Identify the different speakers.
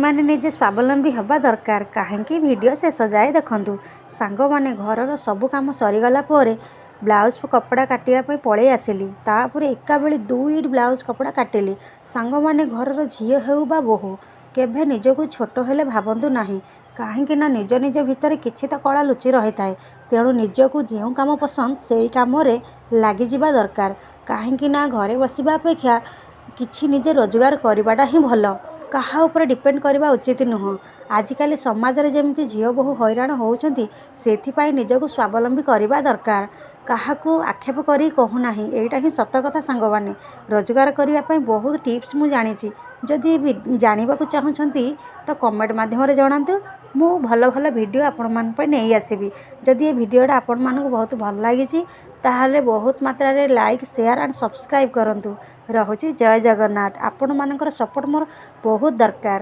Speaker 1: ମାନେ ନିଜେ ସ୍ୱାବଲମ୍ବୀ ହେବା ଦରକାର। କାହିଁକି, ଭିଡ଼ିଓ ଶେଷ ଯାଏ ଦେଖନ୍ତୁ। ସାଙ୍ଗମାନେ, ଘରର ସବୁ କାମ ସରିଗଲା ପରେ ବ୍ଲାଉଜ୍ କପଡ଼ା କାଟିବା ପାଇଁ ପଳେଇ ଆସିଲି। ତାପରେ ଏକାବେଳେ ଦୁଇଟି ବ୍ଲାଉଜ୍ କପଡ଼ା କାଟିଲି। ସାଙ୍ଗମାନେ, ଘରର ଝିଅ ହେଉ ବା ବୋହୂ, କେବେ ନିଜକୁ ଛୋଟ ହେଲେ ଭାବନ୍ତୁ ନାହିଁ। କାହିଁକି ନା ନିଜ ନିଜ ଭିତରେ କିଛି ତ କଳା ଲୁଚି ରହିଥାଏ। ତେଣୁ ନିଜକୁ ଯେଉଁ କାମ ପସନ୍ଦ, ସେଇ କାମରେ ଲାଗିଯିବା ଦରକାର। କାହିଁକି ନା ଘରେ ବସିବା ଅପେକ୍ଷା କିଛି ନିଜେ ରୋଜଗାର କରିବାଟା ହିଁ ଭଲ। କାହା ଉପରେ ଡିପେଣ୍ଡ କରିବା ଉଚିତ ନୁହଁ। ଆଜିକାଲି ସମାଜରେ ଯେମିତି ଝିଅ ବୋହୂ ହଇରାଣ ହେଉଛନ୍ତି, ସେଥିପାଇଁ ନିଜକୁ ସ୍ୱାବଲମ୍ବୀ କରିବା ଦରକାର। କାହାକୁ ଆକ୍ଷେପ କରି କହୁନାହିଁ, ଏଇଟା ହିଁ ସତ କଥା। ସାଙ୍ଗମାନେ, ରୋଜଗାର କରିବା ପାଇଁ ବହୁତ ଟିପ୍ସ ମୁଁ ଜାଣିଛି। ଯଦି ଜାଣିବାକୁ ଚାହୁଁଛନ୍ତି ତ କମେଣ୍ଟ ମାଧ୍ୟମରେ ଜଣାନ୍ତୁ। ମୁଁ ଭଲ ଭଲ ଭିଡ଼ିଓ ଆପଣମାନଙ୍କ ପାଇଁ ନେଇ ଆସିବି। ଯଦି ଏ ଭିଡ଼ିଓଟା ଆପଣମାନଙ୍କୁ ବହୁତ ଭଲ ଲାଗିଛି, ତାହେଲେ ବହୁତ ମାତ୍ରାରେ ଲାଇକ୍, ସେୟାର ଆଣ୍ଡ ସବସ୍କ୍ରାଇବ୍ କରନ୍ତୁ। ରହୁଛି, ଜୟ ଜଗନ୍ନାଥ। ଆପଣମାନଙ୍କର ସପୋର୍ଟ ମୋର ବହୁତ ଦରକାର।